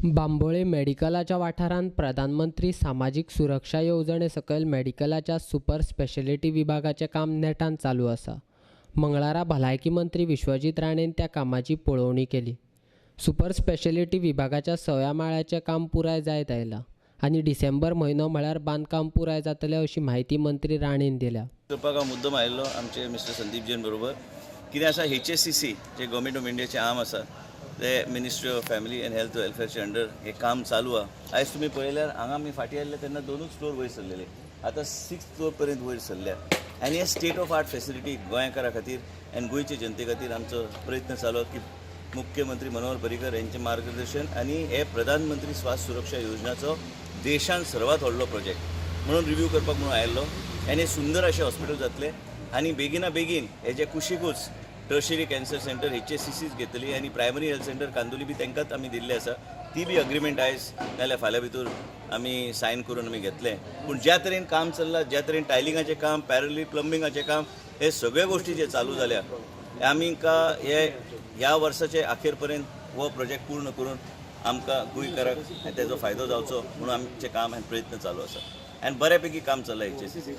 बांबोळे मेडिकलाच्या वाठारांत प्रधानमंत्री सामाजीक सुरक्षा येवजणे सकयल मेडिकलाच्या सुपर स्पेशलिटी विभागाचें काम नेटान चालू आसा. मंगळारा भलायकी मंत्री विश्वजीत राणेन त्या कामाची पळोवणी केली. सुपर स्पेशलिटी विभागाच्या सव्या माळ्याचें काम पुराय जायत आयलां आनी डिसेंबर म्हयनो म्हळ्यार बांदकाम पुराय जातलें अशी म्हायती मंत्री राणेन दिल्या. करपाक हांव मुद्दम आयिल्लो आमचे मिस्टर संदीप जैन बरोबर. कितें आसा, एचएससीसी जे गव्हर्मेंट ऑफ इंडियाचे आर्म आसा, ते Ministry of Family and Health वेलफेअरचे under हे काम चालू आहा. आयज तुमी पळयल्यार हांगा आमी फाटीं आयिल्ले तेन्ना दोनूच फ्लोर वयर सरलेले, आतां सिक्स फ्लोर पर्यंत वयर सरल्या आनी हे स्टेट ऑफ आर्ट फेसिलिटी गोंयकारां खातीर आनी गोंयचे जनते खातीर आमचो प्रयत्न चालू आहा की मुख्यमंत्री मनोहर पर्रीकर यांचे मार्गदर्शन आनी हे प्रधानमंत्री स्वास्थ्य सुरक्षा योजनाचो देशान सर्वात व्हडलो प्रोजेक्ट म्हणून रिव्यू करपाक म्हणून आयिल्लो. आनी सुंदर अशें हॉस्पिटल जातलें आनी बेगिना बेगीन हेजे कुशीकूच टर्शरी कॅन्सर सेंटर एचएससीसीच घेतली आनी प्रायमरी हेल्थ सेंटर कांदोली बी तांकांच आमी दिल्लें आसा. ती बी अग्रीमेंट आयज नाल्यार फाल्यां भितर आमी सायन करून आमी घेतले. पूण ज्या तरेन काम चल्लां, ज्या तरेन टायलिंगाचें काम, पॅरली प्लंबिंगाचें काम, हे सगळे गोश्टी जे चालू जाल्या, आमकां हे ह्या वर्साचे अखेर पर्यंत हो प्रोजेक्ट पूर्ण करून आमकां गोंयकाराक तेजो फायदो जावचो म्हणून आमचें काम आनी प्रयत्न चालू आसा आनी बऱ्यापैकी काम चल्लां एचएससीसी.